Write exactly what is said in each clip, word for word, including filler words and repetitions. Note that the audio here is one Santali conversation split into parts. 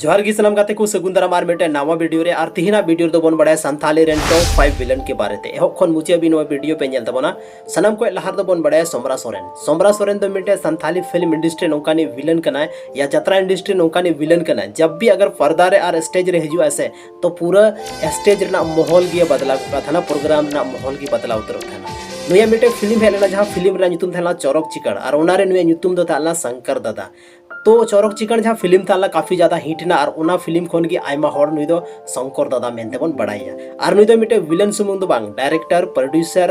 ᱡᱚᱦᱟᱨ ᱜᱮ ᱥᱟᱱᱟᱢ ᱜᱟᱛᱮ ᱠᱚ, ᱥᱟᱹᱜᱩᱱ ᱫᱟᱨᱟᱢ ᱟᱨ ᱢᱤᱫᱴᱮᱱ ᱱᱟᱣᱟ ᱵᱷᱤᱰᱤᱭᱳ ᱨᱮ᱾ ᱟᱨ ᱛᱤᱦᱤᱧᱟᱜ ᱵᱷᱤᱰᱤᱭᱳ ᱨᱮᱫᱚ ᱵᱚᱱ ᱵᱟᱲᱟᱭᱟ ᱥᱟᱱᱛᱷᱟᱞᱤ ᱨᱮᱱ ᱴᱚᱯ ᱯᱷᱟᱭᱤᱵᱷ ᱵᱷᱤᱞᱮᱱ ᱠᱮ ᱵᱟᱨᱮ ᱛᱮ᱾ ᱮᱦᱚᱵ ᱠᱷᱚᱱ ᱢᱩᱪᱟᱹᱫ ᱦᱟᱹᱵᱤᱡ ᱱᱚᱣᱟ ᱵᱷᱤᱰᱤᱭᱳ ᱯᱮ ᱧᱮᱞ ᱛᱟᱵᱚᱱᱟ᱾ ᱥᱟᱱᱟᱢ ᱠᱷᱚᱱ ᱞᱟᱦᱟ ᱨᱮᱫᱚ ᱵᱚᱱ ᱵᱟᱲᱟᱭᱟ ᱥᱚᱢᱨᱟ ᱥᱚᱨᱮᱱ᱾ ᱥᱚᱢᱨᱟ ᱥᱚᱨᱮᱱ ᱫᱚ ᱢᱤᱫᱴᱮᱱ ᱥᱟᱱᱛᱷᱟᱞᱤ ᱯᱷᱤᱞᱢ ᱤᱱᱰᱟᱥᱴᱨᱤ ᱱᱚᱝᱠᱟᱱᱤᱡ ᱵᱷᱤᱞᱮᱱ ᱠᱟᱱᱟᱭ, ᱭᱟ ᱡᱟᱛᱨᱟ ᱤᱱᱰᱟᱥᱴᱨᱤ ᱱᱚᱝᱠᱟᱱᱤᱡ ᱵᱷᱤᱞᱮᱱ ᱠᱟᱱᱟᱭ, ᱡᱟᱵ ᱵᱷᱤ ᱟᱜᱟᱨ ᱯᱚᱨᱫᱟ ᱨᱮ ᱟᱨ ᱥᱴᱮᱡ ᱨᱮ ᱦᱤᱡᱩᱜ ᱟᱭ ᱥᱮ, ᱛᱚ ᱯᱩᱨᱟᱹ ᱥᱴᱮᱡ ᱨᱮᱱᱟᱜ ᱢᱚᱦᱚᱞ ᱜᱮ ᱵᱟᱫᱞᱟᱣ ᱠᱚᱜ ᱠᱟᱱ ᱛᱟᱦᱮᱱᱟ, ᱯᱨᱳᱜᱨᱟᱢ ᱨᱮᱱᱟᱜ ᱢᱚᱦᱚᱞ ᱜᱮ ᱵᱟᱫᱞᱟᱣ ᱩᱛᱟᱹᱨᱚᱜ ᱛᱟᱦᱮᱱᱟ᱾ ᱱᱩᱭᱟᱜ ᱢᱤᱫᱴᱮᱱ ᱯᱷᱤᱞᱢ ᱦᱮᱡ ᱞᱮᱱᱟ, ᱡᱟᱦᱟᱸ ᱯᱷᱤᱞᱢ ᱨᱮᱱᱟᱜ ᱧᱩᱛᱩᱢ ᱛᱟᱦᱮᱸ ᱞᱮᱱᱟ ᱪᱚᱨᱚᱠ ᱪᱤᱠᱟᱹᱲ, ᱟᱨ ᱚᱱᱟ ᱨᱮ ᱱᱩᱭᱟᱜ ᱧᱩᱛᱩᱢ ᱫᱚ ᱛᱟᱦᱮᱸ ᱞᱮᱱᱟ ᱥᱚᱝᱠᱚᱨ ᱫᱟᱫᱟ᱾ ᱛᱚ ᱪᱚᱨᱚᱠ ᱪᱤᱠᱟᱹᱲ ᱡᱟᱦᱟᱸ ᱯᱷᱤᱞᱢ ᱛᱟᱦᱮᱸ ᱞᱮᱱᱟ, ᱠᱟᱯᱷᱤ ᱡᱟᱫᱟ ᱦᱤᱴ ᱮᱱᱟ, ᱟᱨ ᱚᱱᱟ ᱯᱷᱤᱞᱢ ᱠᱷᱚᱱ ᱜᱮ ᱟᱭᱢᱟ ᱦᱚᱲ ᱱᱩᱭ ᱫᱚ ᱥᱚᱝᱠᱚᱨ ᱫᱟᱫᱟ ᱢᱮᱱᱛᱮ ᱵᱚᱱ ᱵᱟᱲᱟᱭᱟ᱾ ᱟᱨ ᱱᱩᱭ ᱫᱚ ᱢᱤᱫᱴᱮᱱ ᱵᱷᱤᱞᱮᱱ ᱥᱩᱢᱩᱝ ᱫᱚ ᱵᱟᱝ, ᱰᱟᱭᱨᱮᱠᱴᱚᱨ, ᱯᱨᱚᱰᱭᱩᱥᱟᱨ,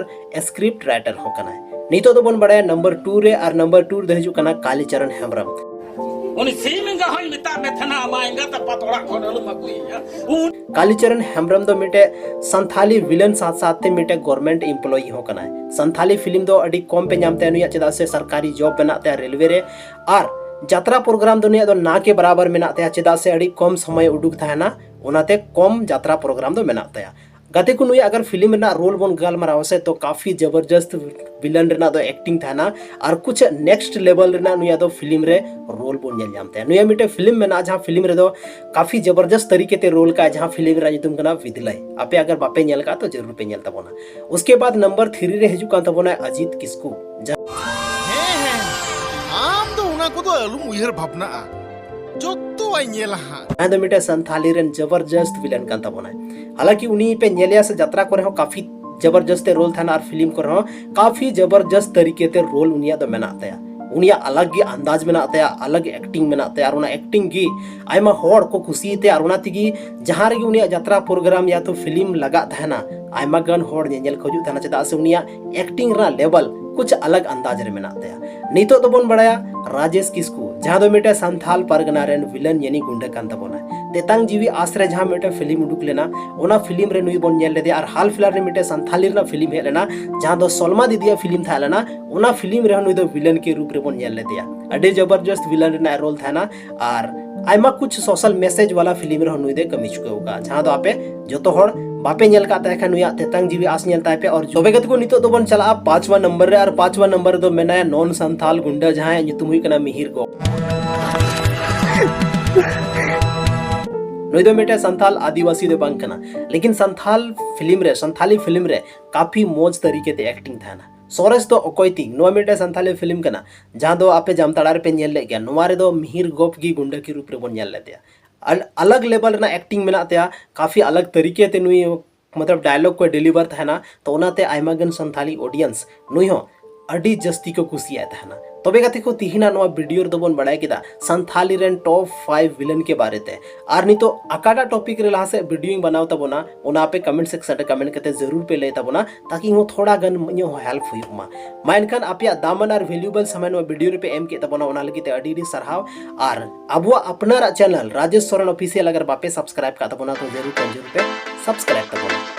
ᱥᱠᱨᱤᱯᱴ ᱨᱟᱭᱴᱟᱨ ᱦᱚᱸ ᱠᱟᱱᱟᱭ᱾ ᱱᱤᱛᱚᱜ ᱫᱚᱵᱚᱱ ᱵᱟᱲᱟᱭᱟ ᱱᱟᱢᱵᱟᱨ ᱴᱩ ᱨᱮ, ᱟᱨ ᱱᱟᱢᱵᱟᱨ ᱴᱩ ᱨᱮᱫᱚ ᱦᱤᱡᱩᱜ ᱠᱟᱱᱟ ᱠᱟᱞᱤᱪᱚᱨᱚᱱ ᱦᱮᱢᱵᱨᱚᱢ᱾ ᱩᱱᱤ ᱥᱤᱢ ᱮᱸᱜᱟ ᱦᱚᱸᱧ ᱢᱮᱛᱟᱜ ᱢᱮ ᱛᱟᱦᱮᱱᱟ, ᱟᱢᱟᱜ ᱮᱸᱜᱟᱛ ᱟᱯᱟᱛ ᱚᱲᱟᱜ ᱠᱷᱚᱱ ᱟᱞᱚᱢ ᱟᱹᱜᱩᱭᱮᱭᱟ᱾ ᱩᱱ ᱠᱟᱞᱤᱪᱚᱨᱚᱱ ᱦᱮᱢᱵᱨᱚᱢ ᱫᱚ ᱢᱤᱫᱴᱮᱡ ᱥᱟᱱᱛᱷᱟᱞᱤ ᱵᱷᱤᱞᱮᱱ ᱥᱟᱶ ᱥᱟᱶᱛᱮ ᱢᱤᱫᱴᱮᱡ ᱜᱚᱨᱢᱮᱱᱴ ᱮᱢᱯᱞᱚᱭᱤ ᱦᱚᱸ ᱠᱟᱱᱟᱭ᱾ ᱥᱟᱱᱛᱷᱟᱞᱤ ᱯᱷᱤᱞᱢ ᱫᱚ ᱟᱹᱰᱤ ᱠᱚᱢ ᱯᱮ ᱧᱟᱢ ᱛᱟᱭᱟ ᱱᱩᱭᱟᱜ, ᱪᱮᱫᱟᱜ ᱥᱮ ᱥᱚᱨᱠᱟᱨᱤ ᱡᱚᱵ ᱢᱮᱱᱟᱜ ᱛᱟᱭᱟ ᱨᱮᱞᱣᱮ ᱨᱮ᱾ ᱟᱨ ᱡᱟᱛᱨᱟ ᱯᱨᱳᱜᱨᱟᱢ ᱫᱚ ᱱᱩᱭᱟᱜ ᱫᱚ ᱱᱟ ᱠᱮ ᱵᱟᱨᱟᱵᱟᱨ ᱢᱮᱱᱟᱜ ᱛᱟᱭᱟ, ᱪᱮᱫᱟᱜ ᱥᱮ ᱟᱹᱰᱤ ᱠᱚᱢ ᱥᱚᱢᱚᱭ ᱩᱰᱩᱠ ᱛᱟᱦᱮᱱᱟ, ᱚᱱᱟᱛᱮ ᱠᱚᱢ ᱡᱟᱛᱨᱟ ᱯᱨᱳᱜᱨᱟᱢ ᱫᱚ ᱢᱮᱱᱟᱜ ᱛᱟᱭᱟ᱾ ᱜᱟᱛᱮ ᱠᱚ, ᱱᱩᱭᱟᱜ ᱟᱜᱟᱨ ᱯᱷᱤᱞᱢ ᱨᱮᱱᱟᱜ ᱨᱳᱞ ᱵᱚᱱ ᱜᱟᱞᱢᱟᱨᱟᱣᱟ ᱥᱮ, ᱛᱚ ᱠᱟᱯᱷᱤ ᱡᱚᱵᱚᱨᱡᱚᱥᱛ ᱵᱷᱤᱞᱮᱱ ᱨᱮᱱᱟᱜ ᱫᱚ ᱮᱠᱴᱤᱝ ᱛᱟᱦᱮᱱᱟ, ᱟᱨ ᱠᱩᱪ ᱱᱮᱠᱥᱴ ᱞᱮᱵᱮᱞ ᱨᱮᱱᱟᱜ ᱱᱩᱭᱟᱜ ᱫᱚ ᱯᱷᱤᱞᱢ ᱨᱮ ᱨᱳᱞ ᱵᱚᱱ ᱧᱮᱞ ᱧᱟᱢ ᱛᱟᱭᱟ᱾ ᱱᱩᱭᱟᱜ ᱢᱤᱫᱴᱮᱱ ᱯᱷᱤᱞᱢ ᱢᱮᱱᱟᱜᱼᱟ, ᱡᱟᱦᱟᱸ ᱯᱷᱤᱞᱢ ᱨᱮᱫᱚ ᱠᱟᱯᱷᱤ ᱡᱚᱵᱚᱨᱡᱚᱥᱛ ᱛᱟᱹᱨᱤᱠᱟ ᱛᱮ ᱨᱳᱞ ᱠᱟᱜᱼᱟ, ᱡᱟᱦᱟᱸ ᱯᱷᱤᱞᱢ ᱨᱮᱱᱟᱜ ᱧᱩᱛᱩᱢ ᱠᱟᱱᱟ ᱵᱤᱫᱞᱟᱭ᱾ ᱟᱯᱮ ᱟᱜᱟᱨ ᱵᱟᱯᱮ ᱧᱮᱞ ᱠᱟᱜᱼᱟ, ᱛᱚ ᱡᱟᱹᱨᱩᱲ ᱯᱮ ᱧᱮᱞ ᱛᱟᱵᱚᱱᱟ᱾ ᱩᱥᱠᱮ ᱵᱟᱫ ᱱᱟᱢᱵᱟᱨ ᱛᱷᱨᱤ ᱨᱮ ᱦᱤᱡᱩᱜ ᱠᱟᱱ ᱛᱟᱵᱚᱱᱟ ᱚᱡᱤᱛ ᱠᱤᱥᱠᱩ, ᱡᱟᱦᱟᱸ ᱦᱮᱸ, ᱦᱮᱸ, ᱟᱢ ᱫᱚ ᱚᱱᱟ ᱠᱚᱫᱚ ᱟᱞᱚᱢ ᱩᱭᱦᱟᱹᱨ ᱵᱷᱟᱵᱽᱱᱟᱜᱼᱟ, ᱡᱚᱛᱚᱣᱟᱜ ᱤᱧ ᱧᱮᱞᱟ ᱦᱟᱸᱜ᱾ ᱡᱟᱦᱟᱸᱭ ᱫᱚ ᱢᱤᱫᱴᱮᱱ ᱥᱟᱱᱛᱷᱟᱞᱤ ᱨᱮᱱ ᱡᱚᱵᱚᱨᱡᱚᱥᱛ ᱵᱷᱤᱞᱮᱱ ᱠᱟᱱ ᱛᱟᱵᱚᱱᱟᱭ᱾ ᱦᱟᱞᱟᱸᱠᱤ ᱩᱱᱤ ᱯᱮ ᱧᱮᱞᱮᱭᱟ ᱥᱮ, ᱡᱟᱛᱨᱟ ᱠᱚᱨᱮ ᱦᱚᱸ ᱠᱟᱯᱷᱤ ᱡᱚᱵᱚᱨᱡᱚᱥᱛ ᱛᱮ ᱨᱳᱞ ᱛᱟᱦᱮᱱᱟ, ᱟᱨ ᱯᱷᱤᱞᱢ ᱠᱚᱨᱮ ᱦᱚᱸ ᱠᱟᱯᱷᱤ ᱡᱚᱵᱚᱨᱡᱚᱥᱛ ᱛᱟᱹᱨᱤᱠᱟ ᱛᱮ ᱨᱳᱞ ᱩᱱᱤᱭᱟᱜ ᱫᱚ ᱢᱮᱱᱟᱜ ᱛᱟᱭᱟ᱾ ᱩᱱᱤᱭᱟᱜ ᱟᱞᱟᱜᱽ ᱜᱮ ᱟᱱᱫᱟᱡᱽ ᱢᱮᱱᱟᱜ ᱛᱟᱭᱟ, ᱟᱞᱟᱜᱽ ᱮᱠᱴᱤᱝ ᱢᱮᱱᱟᱜ ᱛᱟᱭᱟ, ᱟᱨ ᱚᱱᱟ ᱮᱠᱴᱤᱝ ᱜᱮ ᱟᱭᱢᱟ ᱦᱚᱲ ᱠᱚ ᱠᱩᱥᱤᱭᱟᱛᱟᱭᱟ, ᱟᱨ ᱚᱱᱟ ᱛᱮᱜᱮ ᱡᱟᱦᱟᱸ ᱨᱮᱜᱮ ᱩᱱᱤᱭᱟᱜ ᱡᱟᱛᱨᱟ ᱯᱨᱳᱜᱨᱟᱢ ᱭᱟ ᱛᱚ ᱯᱷᱤᱞᱢ ᱞᱟᱜᱟᱜ ᱛᱟᱦᱮᱱᱟ, ᱟᱭᱢᱟ ᱜᱟᱱ ᱦᱚᱲ ᱧᱮᱧᱮᱞ ᱠᱚ ᱦᱤᱡᱩᱜ ᱛᱟᱦᱮᱱᱟ, ᱪᱮᱫᱟᱜ ᱥᱮ ᱩᱱᱤᱭᱟᱜ ᱮᱠᱴᱤᱝ ᱨᱮᱱᱟᱜ ᱞᱮᱵᱮᱞ ᱠᱩᱪ ᱟᱞᱟᱜᱽ ᱟᱱᱫᱟᱡᱽ ᱨᱮ ᱢᱮᱱᱟᱜ ᱛᱟᱭᱟ᱾ ᱱᱤᱛᱚᱜ ᱫᱚᱵᱚᱱ ᱵᱟᱲᱟᱭᱟ ᱨᱟᱡᱮᱥ ᱠᱤᱥᱠᱩ, ᱡᱟᱦᱟᱸ ᱫᱚ ᱢᱤᱫᱴᱮᱱ ᱥᱟᱱᱛᱷᱟᱞ ᱯᱟᱨᱜᱟᱱᱟ ᱨᱮᱱ ᱵᱷᱤᱞᱮᱱ ᱭᱟᱱᱤ ᱜᱩᱱᱰᱟᱹ ᱠᱟᱱ ᱛᱟᱵᱚᱱᱟᱭ᱾ ᱛᱮᱛᱟᱝ ᱡᱤᱣᱤ ᱟᱥ ᱨᱮ ᱡᱟᱦᱟᱸ ᱢᱤᱫᱴᱮᱱ ᱯᱷᱤᱞᱢ ᱩᱰᱩᱠ ᱞᱮᱱᱟ, ᱚᱱᱟ ᱯᱷᱤᱞᱢ ᱨᱮ ᱱᱩᱭ ᱵᱚᱱ ᱧᱮᱞ ᱞᱮᱫᱮᱭᱟ, ᱟᱨ ᱦᱟᱞ ᱯᱷᱤᱞᱟᱞ ᱨᱮ ᱢᱤᱫᱴᱮᱱ ᱥᱟᱱᱛᱷᱟᱞᱤ ᱨᱮᱱᱟᱜ ᱯᱷᱤᱞᱢ ᱦᱮᱡ ᱞᱮᱱᱟ, ᱡᱟᱦᱟᱸ ᱫᱚ ᱥᱚᱞᱢᱟ ᱫᱤᱫᱤᱭᱟᱜ ᱯᱷᱤᱞᱢ ᱛᱟᱦᱮᱸ ᱞᱮᱱᱟ, ᱚᱱᱟ ᱯᱷᱤᱞᱢ ᱨᱮᱦᱚᱸ ᱱᱩᱭ ᱫᱚ ᱵᱷᱤᱞᱮᱱ ᱠᱮ ᱨᱩᱯ ᱨᱮᱵᱚᱱ ᱧᱮᱞ ᱞᱮᱫᱮᱭᱟ᱾ ᱟᱹᱰᱤ ᱡᱚᱵᱚᱨᱡᱚᱥᱛ ᱵᱷᱤᱞᱮᱱ ᱨᱮᱱᱟᱜ ᱨᱳᱞ ᱛᱟᱦᱮᱱᱟ, ᱟᱨ ᱟᱭᱢᱟ ᱠᱩᱪ ᱥᱳᱥᱟᱞ ᱢᱮᱥᱮᱡᱽ ᱣᱟᱞᱟ ᱯᱷᱤᱞᱢ ᱨᱮᱦᱚᱸ ᱱᱩᱭ ᱫᱚᱭ ᱠᱟᱹᱢᱤ ᱪᱩᱠᱟᱹᱣ ᱟᱠᱟᱫᱼᱟ, ᱡᱟᱦᱟᱸ ᱫᱚ ᱟᱯᱮ ᱡᱚᱛᱚ ᱦᱚᱲ ᱵᱟᱯᱮ ᱧᱮᱞ ᱠᱟᱜ ᱛᱟᱦᱮᱸ ᱠᱷᱟᱱ ᱱᱩᱭᱟᱜ ᱛᱮᱛᱟᱝ ᱡᱤᱣᱤ ᱟᱥ ᱧᱮᱞ ᱛᱟᱭ ᱯᱮ᱾ ᱟᱨ ᱛᱚᱵᱮ ᱜᱟᱛᱮ ᱠᱚ, ᱱᱤᱛᱚᱜ ᱫᱚᱵᱚᱱ ᱪᱟᱞᱟᱜᱼᱟ ᱯᱟᱸᱪᱣᱟ ᱱᱚᱢᱵᱚᱨ ᱨᱮ, ᱟᱨ ᱯᱟᱸᱪᱣᱟ ᱱᱚᱢᱵᱚᱨ ᱨᱮᱫᱚ ᱢᱮᱱᱟᱭᱟ ᱱᱚᱱ ᱥᱟᱱᱛᱷᱟᱞ ᱜᱩᱱᱰᱟ, ᱡᱟᱦᱟᱸᱭᱟᱜ ᱧᱩᱛᱩᱢ ᱦᱩᱭᱩᱜ ᱠᱟᱱᱟ ᱢᱤᱦᱤᱨ ᱜᱚ᱾ ᱱᱩᱭ ᱫᱚ ᱢᱤᱫᱴᱮᱱ ᱥᱟᱱᱛᱟᱞ ᱟᱹᱫᱤᱵᱟᱹᱥᱤ ᱫᱚ ᱵᱟᱝ ᱠᱟᱱᱟ, ᱞᱮᱠᱤᱱ ᱥᱟᱱᱛᱟᱞ ᱯᱷᱤᱞᱢ ᱨᱮ, ᱥᱟᱱᱛᱟᱞᱤ ᱯᱷᱤᱞᱢ ᱨᱮ ᱠᱟᱯᱷᱤ ᱢᱚᱡᱽ ᱛᱟᱹᱨᱤᱠᱟ ᱛᱮ ᱮᱠᱴᱤᱝ ᱛᱟᱦᱮᱱᱟ᱾ ᱥᱚᱨᱮᱥ ᱫᱚ ᱚᱠᱚᱭ ᱛᱤᱧ, ᱱᱚᱣᱟ ᱢᱤᱫᱴᱮᱱ ᱥᱟᱱᱛᱟᱞᱤ ᱯᱷᱤᱞᱢ ᱠᱟᱱᱟ, ᱡᱟᱦᱟᱸ ᱫᱚ ᱟᱯᱮ ᱡᱟᱢᱛᱟᱲᱟ ᱨᱮᱯᱮ ᱧᱮᱞ ᱞᱮᱫ ᱜᱮᱭᱟ᱾ ᱱᱚᱣᱟ ᱨᱮᱫᱚ ᱢᱤᱦᱤᱨ ᱜᱚᱯ ᱜᱮ ᱜᱩᱱᱰᱟ ᱠᱤ ᱨᱩᱯ ᱨᱮᱵᱚᱱ ᱧᱮᱞ ᱞᱮᱫᱮᱭᱟ᱾ ᱟᱞ-, ᱟᱞᱟᱜᱽ ᱞᱮᱵᱮᱞ ᱨᱮᱱᱟᱜ ᱮᱠᱴᱤᱝ ᱢᱮᱱᱟᱜ ᱛᱟᱭᱟ, ᱠᱟᱯᱷᱤ ᱟᱞᱟᱜᱽ ᱛᱟᱹᱨᱤᱠᱟ ᱛᱮ ᱱᱩᱭ ᱢᱚᱛᱞᱚᱵ ᱰᱟᱭᱞᱚᱜ ᱠᱚ ᱰᱮᱞᱤᱵᱷᱟᱨ ᱛᱟᱦᱮᱱᱟ, ᱛᱚ ᱚᱱᱟᱛᱮ ᱟᱭᱢᱟ ᱜᱟᱱ ᱥᱟᱱᱛᱷᱟᱞᱤ ᱚᱰᱤᱭᱮᱱᱥ ᱱᱩᱭ ᱦᱚᱸ ᱟᱹᱰᱤ ᱡᱟᱹᱥᱛᱤ ᱠᱚ ᱠᱩᱥᱤᱭᱟᱭ ᱛᱟᱦᱮᱱᱟ᱾ ᱛᱚᱵᱮ ᱜᱟᱛᱮ ᱠᱚ, ᱛᱤᱦᱤᱧᱟᱜ ᱱᱚᱣᱟ ᱵᱷᱤᱰᱤᱭᱳ ᱨᱮᱫᱚ ᱵᱚᱱ ᱵᱟᱲᱟᱭ ᱠᱮᱫᱟ ᱥᱟᱱᱛᱷᱟᱞᱤ ᱨᱮᱱ ᱴᱚᱯ ᱯᱷᱟᱭᱤᱵᱷ ᱵᱷᱤᱞᱮᱱ ᱠᱮ ᱵᱟᱨᱮ ᱛᱮ᱾ ᱟᱨ ᱱᱤᱛᱚᱜ ᱚᱠᱟᱴᱟᱜ ᱴᱚᱯᱤᱠ ᱨᱮ ᱞᱟᱦᱟ ᱥᱮᱫ ᱵᱷᱤᱰᱤᱭᱳᱧ ᱵᱮᱱᱟᱣ ᱛᱟᱵᱚᱱᱟ, ᱚᱱᱟ ᱟᱯᱮ ᱠᱚᱢᱮᱱᱴ ᱥᱮᱠᱥᱚᱱ ᱨᱮ ᱠᱚᱢᱮᱱᱴ ᱠᱟᱛᱮ ᱡᱟᱹᱨᱩᱲ ᱯᱮ ᱞᱟᱹᱭ ᱛᱟᱵᱚᱱᱟ, ᱛᱟᱠᱤ ᱤᱧ ᱦᱚᱸ ᱛᱷᱚᱲᱟ ᱜᱟᱱ ᱤᱧᱟᱹᱜ ᱦᱚᱸ ᱦᱮᱞᱯ ᱦᱩᱭᱩᱜ ᱢᱟ᱾ ᱢᱟ ᱮᱱᱠᱷᱟᱱ ᱟᱯᱮᱭᱟᱜ ᱫᱟᱢᱟᱱ ᱟᱨ ᱵᱷᱮᱞᱩᱭᱮᱵᱚᱞ ᱥᱚᱢᱚᱭ ᱱᱚᱣᱟ ᱵᱷᱤᱰᱤᱭᱳ ᱨᱮᱯᱮ ᱮᱢ ᱠᱮᱫ ᱛᱟᱵᱚᱱᱟ, ᱚᱱᱟ ᱞᱟᱹᱜᱤᱫ ᱛᱮ ᱟᱹᱰᱤ ᱟᱹᱰᱤ ᱥᱟᱨᱦᱟᱣ᱾ ᱟᱨ ᱟᱵᱚᱣᱟᱜ ᱟᱯᱱᱟᱨᱟᱜ ᱪᱮᱱᱮᱞ ᱨᱟᱡᱮᱥ ᱥᱚᱨᱮᱱ ᱚᱯᱷᱤᱥᱤᱭᱟᱞ ᱟᱜᱟᱨ ᱵᱟᱯᱮ ᱥᱟᱵᱥᱠᱨᱟᱭᱤᱵ ᱠᱟᱜ ᱛᱟᱵᱚᱱᱟ, ᱛᱚ ᱡᱟᱹᱨᱩᱲ ᱠᱷᱟᱱ ᱡᱟᱹᱨᱩᱲ ᱯᱮ ᱥᱟᱵᱥᱠᱨᱟᱭᱤᱵ ᱛᱟᱵᱚᱱᱟ᱾